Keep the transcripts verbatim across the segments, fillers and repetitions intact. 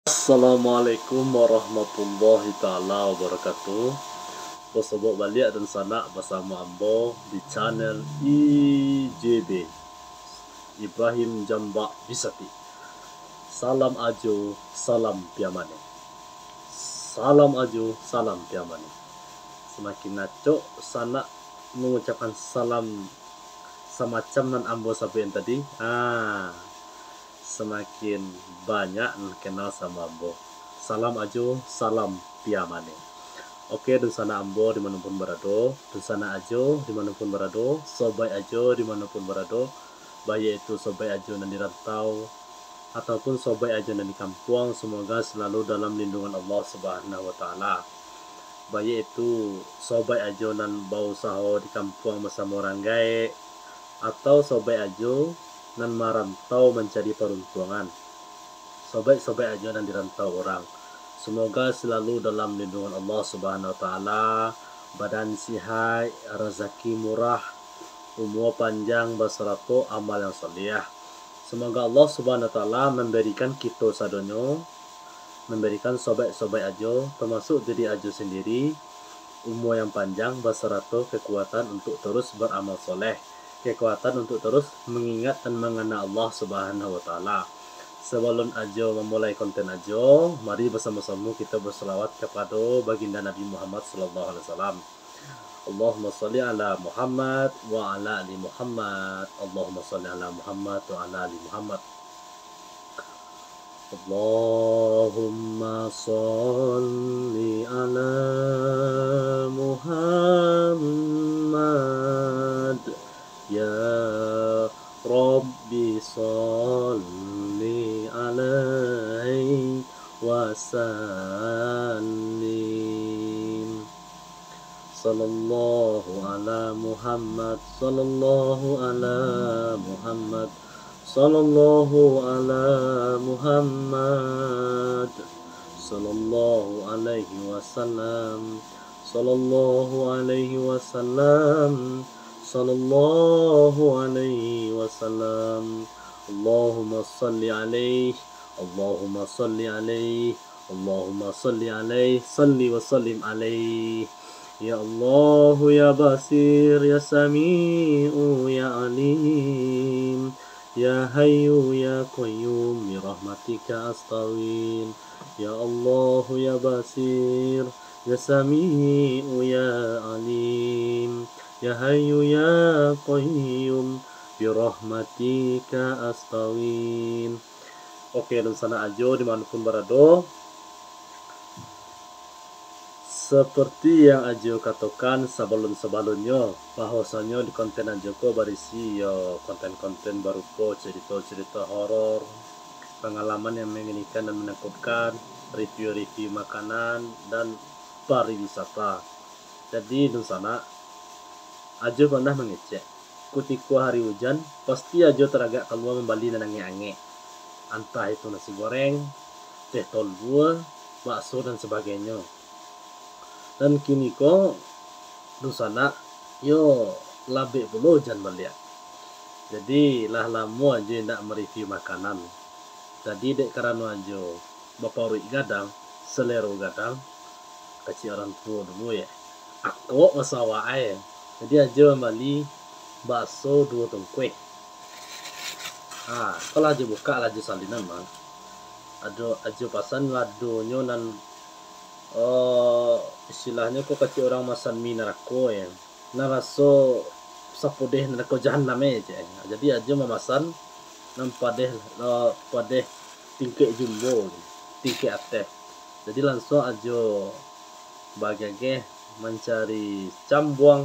Assalamualaikum warahmatullahi taala wabarakatuh. Basobok baliak dunsanak basamo ambo di channel I J B, Ibrahim Jambak Bisati. Salam ajo, salam piamane. Salam ajo, salam piamane. Samakin acok sanak mangucapkan salam samacam nan ambo sabuikan tadi, ah, samakin banyak nan kenal samo ambo. Salam ajo, salam piamane. Oke, dunsanak ambo di manopun barado, dunsanak ajo di manopun barado, sobaik ajo di manopun barado, baiak itu sobaik ajo nan di rantau, ataupun sobaik ajo nan di kampuang, semoga selalu dalam lindungan Allah Subhanahu wa Taala. Baiak itu sobaik ajo nan bausaho di kampuang basamo urang gaek, atau sobaik ajo nan marantau mancari paruntuangan. Sobaik-sobaik ajo nan di rantau urang. Semoga selalu dalam lindungan Allah Subhanahu wa Taala, badan sihat, razaki murah, umua panjang basarato amal yang saliah. Semoga Allah Subhanahu wa Taala mambarikan kito sadonyo, mambarikan sobaik-sobaik ajo, tamasuk diri ajo sandiri, umua yang panjang basarato kekuatan untuk tarus baramal soleh, kekuatan untuk tarus mangingat dan mangana Allah Subhanahu wa Taala. Sabalun ajo mamulai konten ajo, mari basamo-samo kito basalawat kapado Baginda Nabi Muhammad sallallahu alaihi wasallam. Allahumma shalli ala Muhammad wa ala ali Muhammad. Allahumma shalli ala Muhammad wa ala ali Muhammad. Allahumma shalli ala Muhammad. Ya Rabbi shalli alaihi wa sallim. Sallallahu ala Muhammad, sallallahu ala Muhammad, sallallahu ala Muhammad, sallallahu alaihi wasallam, sallallahu alaihi wasallam, sallallahu alaihi wasallam. Allahumma salli alaihi, Allahumma salli alaihi, Allahumma salli alaihi, salli wa sallim alaihi. Ya Allahu ya Basir ya Sami'u ya Alim, ya Hayyu ya Qayyum, bi rahmatika astaghfir. Ya Allahu ya Basir ya Sami'u ya Alim, ya Hayyu ya Qayyum, bi rahmatika astaghfir. Oke, dunsanak ajo di manopun barado. Seperti yang ajo katokan sabalun-sabalunnyo, bahwasanyo di konten ajo ko barisi yo konten-konten barupo carito-carito horor, pangalaman yang manginikan dan manakutkan, review-review makanan, dan pariwisata. Jadi, dunsanak, ajo panah mangecek, kutiko hari ujan, pasti ajo taragak kalua mambali nan angek-angek. Antah itu nasi goreng, teh tolbua, bakso, dan sabagainyo. Dan kiniko, dunsanak, yo labek pulo ujan baliak. Jadi, lah lamo ajo indak mareview makanan. Jadi, dek karano ajo baparuik gadang, salero gadang, kecek urang tuo dulu, yo. Akok baso awak ai. Jadi, ajo mambali bakso duo tungkuih. Ha, ko lah ajo bukak, lah ajo salinan mah. Ado ajo pasan ladonyo nan, eh, istilahnyo ko kecek urang masan mi narako, yo. Nan raso sapodeh narako jahanam, eh, cek. Jadi, ajo mamasan nan padeh, eh, padeh tingkek jumbo, tingkek ateh. Jadi, lansuang ajo bagageh mancari cambuang,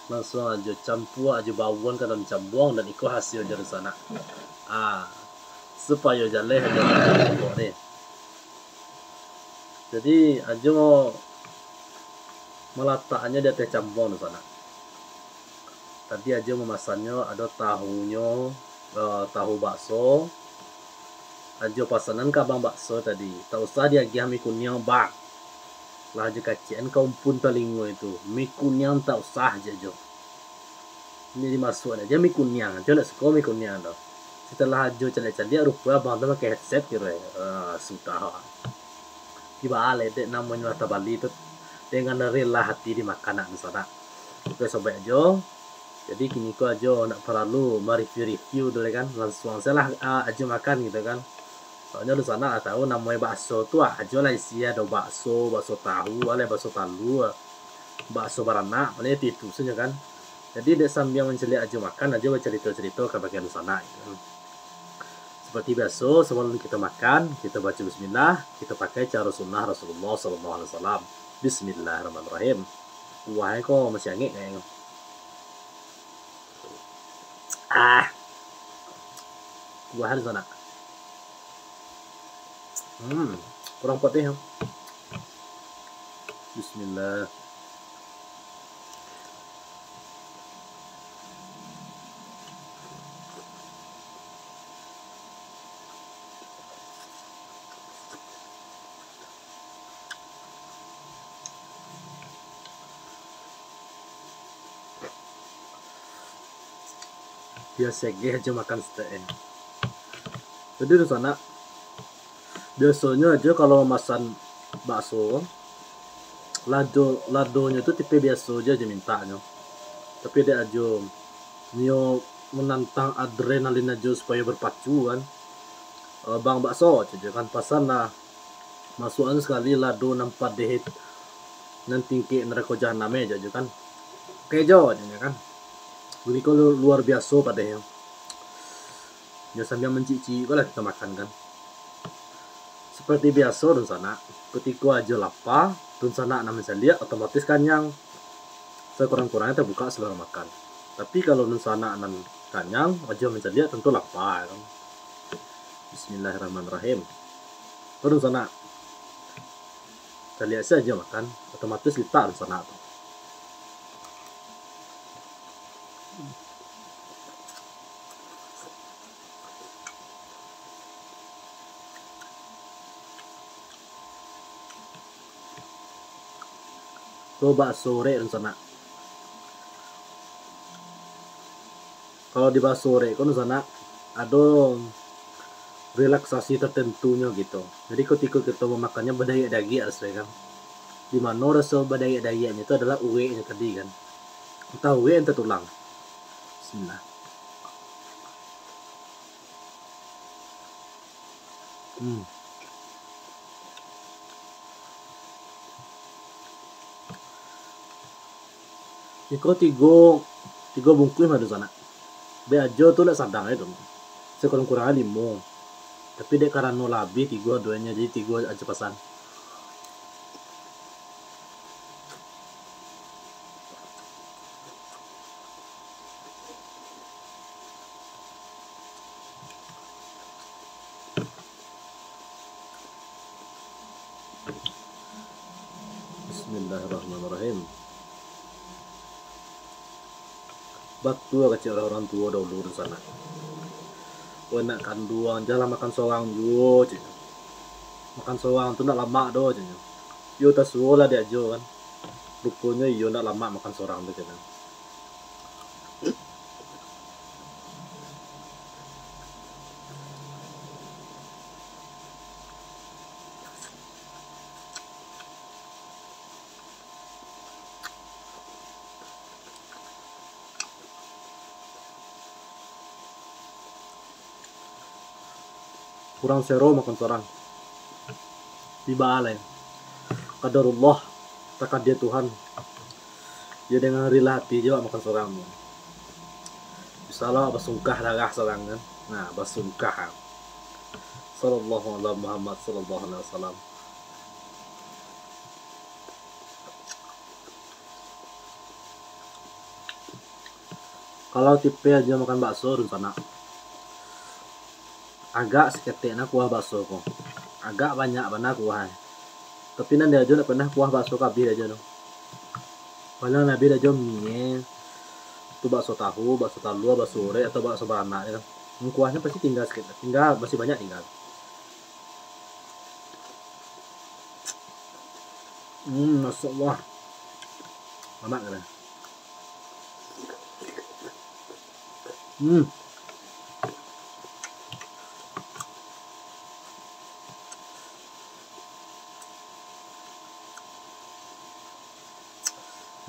lansuang ajo campua, ajo bauan ka dalam cambuang, dan iko hasilnyo, dunsanak. Ah, supayo jaleh ajo ni. Jadi, ajo malatakannyo di ateh cambuang, dunsanak. Tadi ajo mamasannyo ado tahunyo, eh, tahu bakso. Ajo pasanan ka abang bakso tadi, tak usah diagiah mi kuniang, Bang. Lah ajo kaciakan ka umpun talingo itu, mi kuniang tak usah, cek ajo. Ini dimasuakan ajo mi kuniang, ajo ndak suko mi kuniang tu. Setelah Ajo caliak-caliak, rupo abang tu pakai headset kiro, eh. Ah, sudah. Tibo lai dek namonyo lah tabali tu, dengan rela hati dimakan nak dunsanak. Oke, sobat Ajo. Jadi, kiniko Ajo ndak paralu mareview-review tu kan. Lansuang sajolah, ah, Ajo makan gitu kan. Soalnyo dunsanak lah tahu namonyo bakso tu, ah, Ajo lah isi ado bakso, bakso tahu, alai bakso talua, bakso baranak, paling itu-itu sajo kan. Jadi, dek sambia mancaliak Ajo makan, Ajo bacarito-carito kabake dunsanak gitu kan. Seperti biaso, sabalun kito makan, kito baco bismillah, kito pakai caro sunnah Rasulullah sallallahu alaihi wasallam. Bismillahirrahmanirrahim. Kuah ko masih angek kayaknyo. Ah. Kuah di sana. Hmm, kurang patih. Bismillah. Biaso geh Ajo makan saketek. Jadi dunsanak, biasonyo Ajo kalau mamasan bakso, lado, ladonyo tu tipe biaso Ajo, Ajo mintaknyo. Tapi dek Ajo, nio manantang adrenalin Ajo supayo berpacu kan. Eh, "Bang bakso," cek Ajo kan, "pasanlah masuakan sakali lado nan padeh, nan tingkek narako jahanam e," cek Ajo kan. "Oke Jo," cek Ajo kan. Beko lu-, luar biaso padehnyo. Yo sambia mancicik-cicik ko lah kito makan kan. Seperti biaso dunsanak, kutiko Ajo lapa, dunsanak nan mancaliak otomatis kanyang. Sakurang-kurangnyo tabukak salero makan. Tapi kalau dunsanak nan kanyang, Ajo mancaliak tantu lapa kan. Bismillahirrahmanirrahim. Ko dunsanak, caliak se Ajo makan, otomatis litak dunsanak tu. Tu bakso orek dunsanak. Kalau di bakso orek ko dunsanak, ado relaksasi tertentunyo gitu. Jadi kutiko kito mamakannyo badayek-dayek raso kan. Di mano raso badayek-dayeknyo tu adalah ureknyo tadi kan. Antah urek, antah tulang. Bismillah. Hmm. Iko tigo, tigo bungkuih mah dunsanak. Dek Ajo tu lah sadang e tu. Sakurang-kurang limo. Tapi dek karano lah abih tigo adoannyo, jadi tigo Ajo pasan. Bismillahirrahmanirrahim. Batua kecek urang-urang tuo dahulu dunsanak. "Woi, nak kanduang, janlah makan sorang juo," ceknyo. "Makan sorang tu ndak lamak doh," ceknyo. Iyo, tasuo lah dek Ajo kan. Ruponyo iyo ndak lamak makan sorang tu, ceknyo. Kurang sero makan sorang. Tibo lai. Qadarullah, takadia Tuhan. Yo, dengan rila hati juo makan sorang tu. Bisa lah basungkah darah sorang kan. Nah, basungkah. Sallallahu ala Muhammad sallallahu alaihi wasallam. Kalau tipe Ajo makan bakso dunsanak, agak saketek nah kuah bakso ko. Agak banyak bana kuah. Tapi nan di Ajo ndak pernah kuah bakso ko abih di Ajo tu. Paling nan abih di Ajo mie, tu bakso tahu, bakso talua, bakso orek, atau bakso baranak je tu. Kuahnyo pasti tingga saketek, tingga, masih banyak tingga. Hmm, masya Allah. Lamak kan? Hmm.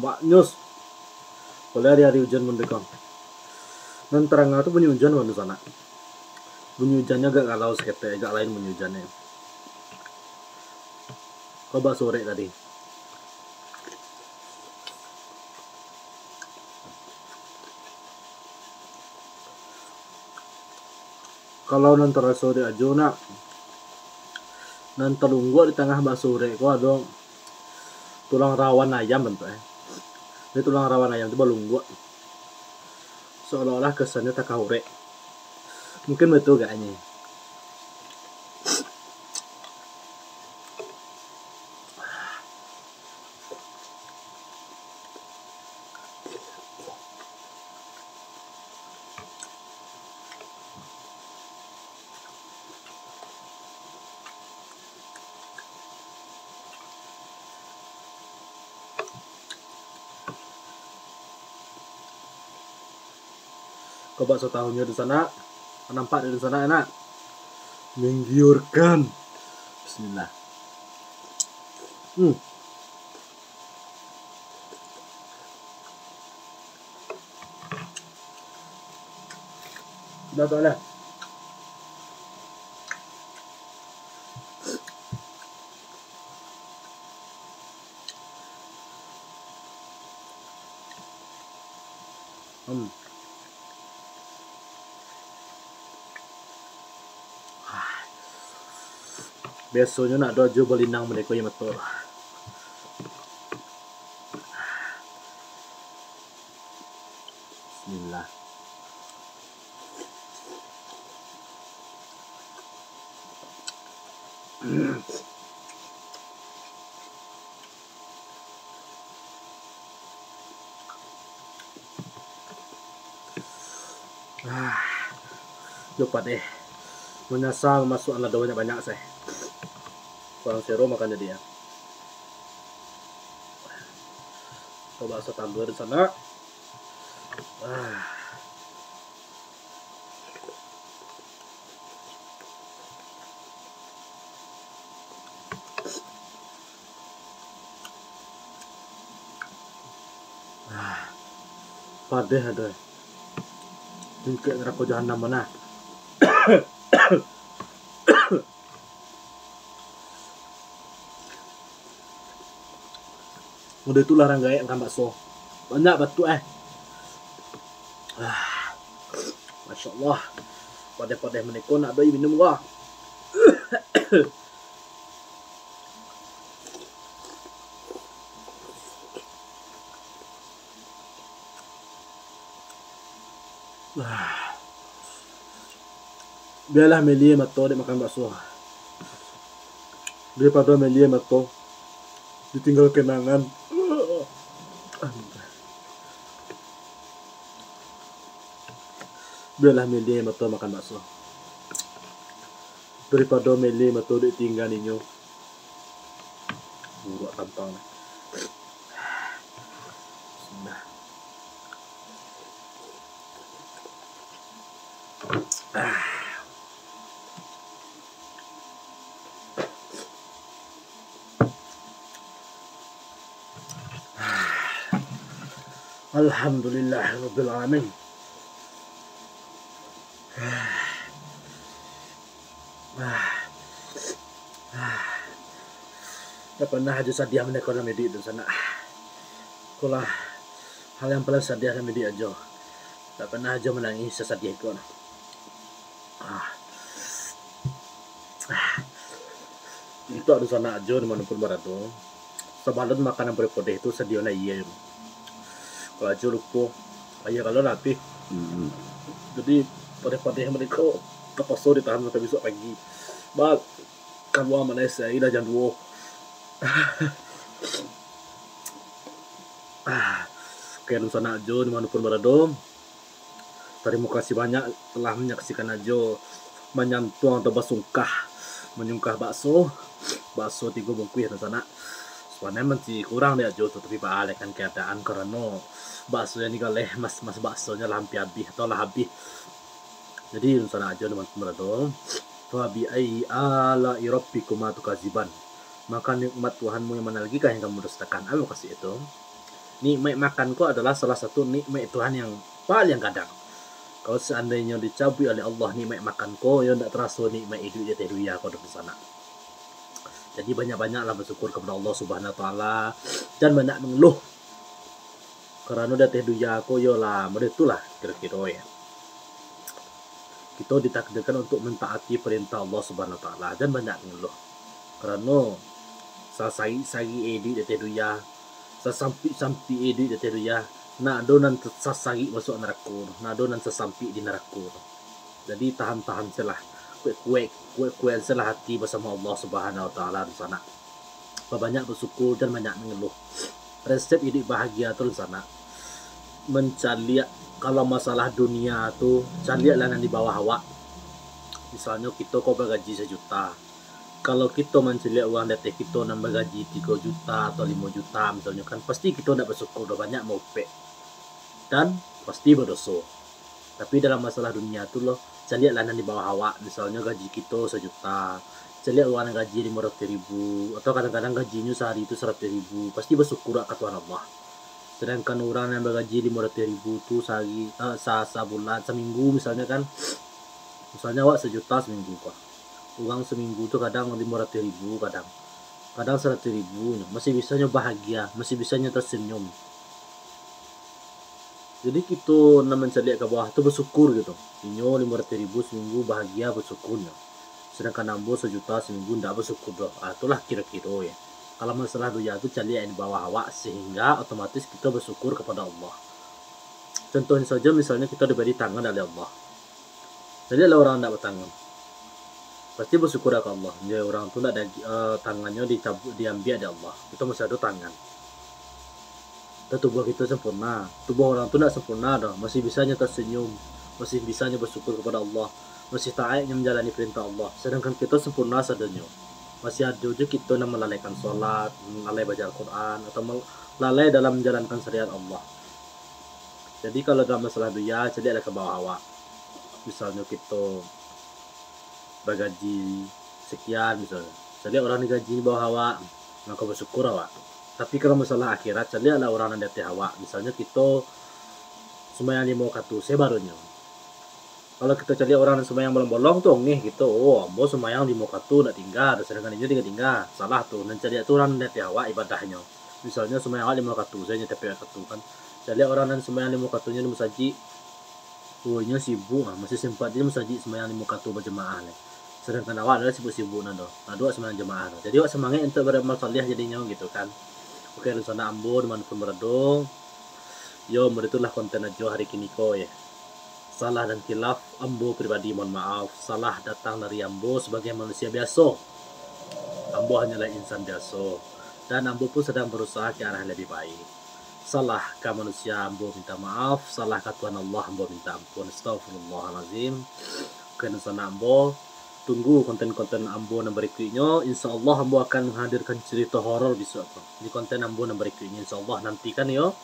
Maknyus. Boleh ari-ari ujan mandekam. Nan taranga tu bunyi ujan, dunsanak. Bunyi ujannyo agak galau saketek, agak lain bunyi ujannyo. Kok bakso orek tadi. Kalau nan taraso dek Ajo nak, nan talungguak di tangah bakso orek ko ado tulang rawan ayam bantuaknyo. Jadi tulang rawan ayam tu balungguak, seolah-olah kesannyo takah orek. Mungkin batua agaknyo. Kok bakso tahunyo, dunsanak, nampak dek dunsanak, nak? Menggiurkan. Bismillah. Hmm. Dah tak lah. Hmm. Biasonyo nak doh Ajo balinang mandeko yo mato. Bismillah. Ah, yo padeh. Manyasa mamasuakan lado banyak-banyak se. Kurang sero makan jadi yo. Coba satambuah di sana. Ah. Ah, padeh ado. Tingkek narako jahanam mana? Udah itulah rang gaek makan bakso. Banyak batuk eh. Ah, Masya Allah. Padeh-padeh maniko nak doi minum gua. Ah. Bialah melie mato dek makan bakso. Daripado melie mato ditinggal kenangan. Bialah melie mato makan bakso. Daripado melie mato dek tingga ninyo. Buruak tampang. Bismillah. Alhamdulillah Rabbil Alamin. Dak pernah Ajo sadiah maneko dalam iduik tu, sanak. Ikolah hal yang paling sadiah dalam iduik Ajo. Dak pernah Ajo manangih sasadiah iko. Ah. Ah. Untuak dunsanak Ajo di mano pun barado, sabalun makanan podeh-podeh tu sadionyo aia. Kalau Ajo lupo, aia kalau lah abih. Hmm. Jadi, podeh-podeh maniko tapaso ditahan sampai bisuak pagi. Ba, kalua maneh se aia lah jam duo. Ah, oke, dunsanak Ajo di mano pun barado. Tarimo kasih banyak telah manyaksikan Ajo manyantuang atau basungkah, manyungkah bakso. Bakso tigo bungkuih tu sanak. Sabananyo masih kurang dek Ajo tu, tapi baalihkan keadaan karano bakso yang digaleh mas-mas baksonyo lah hampir abih atau lah abih. Jadi, dunsanak Ajo di mano pun barado, "Fa bi ayyi ala'i rabbikuma tukadziban?" Maka nikmat Tuhanmu yang mana lagi kah yang kamu dustakan? Apo kasih itu? Nikmat makan ko adalah salah satu nikmat Tuhan yang paling gadang. Kalau seandainyo dicabuik oleh Allah nikmat makan ko, yo ndak taraso nikmat iduik di ateh dunia ko, dunsanak. Jadi, banyak-banyaklah basyukur kapado Allah Subhanahu Wa Taala, jan banyak mangeluh. Karano di ateh dunia ko, yo lah, model itulah kiro-kiro, yo. Kito ditakdirkan untuk mentaati parentah Allah Subhanahu Wa Taala, jan banyak mangeluh. Karano sasarik-sarik iduik di ateh dunia, sasampik-sampik iduik di ateh dunia, ndak ado nan sasarik masuak narako, ndak ado nan sasampik di narako. Jadi, tahan-tahan sajolah, kuek-kuek, kuek-kuek sajolah ati basamo Allah Subhanahu Wa Taala, dunsanak. Babanyak basyukur, jan banyak mangeluh. Resep iduik bahagia tu, dunsanak, mancaliak, kalau masalah dunia tu, caliaklah nan di bawah awak. Misalnyo, kito ko bagaji sajuta. Kalau kito mancaliak urang di ateh kito nan bagaji tigo juta atau limo juta, misalnyo kan, pasti kito ndak basyukur doh, banyak maupek. Dan pasti badoso. Tapi dalam masalah dunia tu lo, caliaklah nan di bawah awak. Misalnyo gaji kito sajuta, caliak urang nan gaji limo ratuih ribu, atau kadang-kadang gajinyo sahari tu saratuih ribu, pasti basyukur ka Tuhan Allah. Sadangkan urang nan bagaji limo ratuih ribu tu sahari, eh, sa-, sabulan, saminggu misalnyo kan, misalnyo awak sajuta saminggu ko, urang saminggu tu kadang limo ratuih ribu, kadang, kadang saratuih ribu nyo, masih bisanyo bahagia, masih bisanyo tersenyum. Jadi, kito nan mancaliak ka bawah tu basyukur gitu. Inyo limo ratuih ribu saminggu bahagia, basyukurnyo. Sadangkan ambo sajuta saminggu ndak basyukur doh. Ah, itulah kiro-kiro, yo. Kalau masalah dunia tu, caliak yang di bawah awak, sehingga otomatis kito basyukur kapado Allah. Contohnyo sajo, misalnyo kito dibari tangan oleh Allah. Caliaklah urang ndak batangan. Pasti basyukur ka Allah. Yo, urang tu ndak ada, eh, tangannyo dicabuik, diambiak dek Allah. Kito masih ado tangan. Tubuah kito sempurna. Tubuah urang tu ndak sempurna doh. Masih bisanyo tersenyum. Masih bisanyo basyukur kapado Allah. Masih taatnyo manjalani parentah Allah. Sadangkan kito sempurna sadonyo. Masih ado juo kito nan malalaikan salat, lalai baca Al-Quran, atau mal-, lalai dalam manjalankan syariat Allah. Jadi, kalau dalam masalah dunia, caliaklah ka bawah awak. Misalnyo kito bagaji sekian, misalnyo. Caliak urang nan gaji di bawah awak, mako basyukur awak. Tapi, kalau masalah akhirat, caliaklah urang nan di ateh awak. Misalnyo, kito sumbayang limo wakatu, sabarunyo. Kalau kito caliak urang nan sumbayang bolong-bolong tu, ongeh kito, "Oh, ambo sumbayang limo wakatu ndak tingga," sadangkan inyo tingga-tingga. Salah tu, nan caliak tu urang nan di ateh awak ibadahnyo. Misalnyo, sumbayang awak limo wakatu, sajo nyo tapek wakatu kan. Caliak urang nan sumbayang limo wakatunyo di musajik, "Oh, inyo sibuk ah, masih sempat di musajik sumbayang limo wakatu bajamaah lai. Sadangkan awak adalah sibuk-sibuk nan tu, ndak ado sumbayang jamaah tu." Jadi, awak samangaik untuak baramal saleh jadinyo gitu kan. Oke, dunsanak ambo dimanapun barado, yo, model itulah konten Ajo hari kini ko, yo. Salah dan khilaf, ambo pribadi mohon maaf. Salah datang dari ambo sabagai manusia biaso. Ambo hanyolah insan biaso. Dan ambo pun sadang barusaha ka arah labiah baik. Salah ka manusia, ambo minta maaf. Salah ka Tuhan Allah, ambo minta ampun. Astagfirullahalazim. Oke, dunsanak ambo, tunggu konten-konten ambo nan barikuiknyo. Insya Allah, ambo akan menghadirkan cerita horor bisuak ko di konten ambo nan barikuiknyo. Insya Allah, nantikan yo.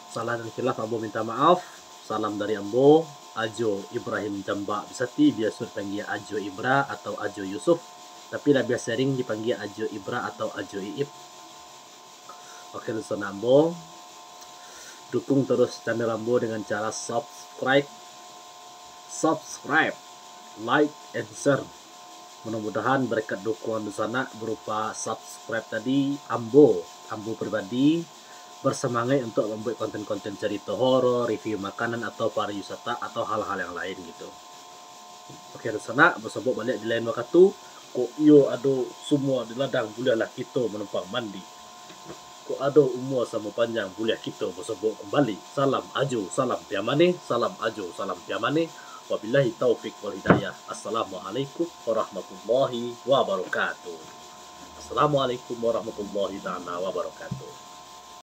Salah dan khilaf, ambo minta maaf. Salam dari ambo, Ajo Ibrahim Jambak Bisati, biaso dipanggia Ajo Ibra atau Ajo Yusuf, tapi labiah sering dipanggia Ajo Ibra atau Ajo Iip. Oke, dunsanak ambo, dukung terus channel ambo dengan cara subscribe, subscribe, like, and share. Mudah-mudahan berkat dukungan dunsanak berupa subscribe tadi, ambo, ambo pribadi, bersemangat untuk membuat konten-konten cerita horor, review makanan, atau pariwisata, atau hal-hal yang lain gitu. Oke, dunsanak, basobok baliak di lain wakatu. Kok iyo ado sumua di ladang, buliahlah kito manumpang mandi. Kok ado umua samo panjang, buliah kito basobok kumbali. Salam Ajo, salam Piamaneh, salam Ajo, salam Piamaneh. Wabillahi taufik wal hidayah. Assalamualaikum warahmatullahi wabarakatuh. Assalamualaikum warahmatullahi taala wabarakatuh.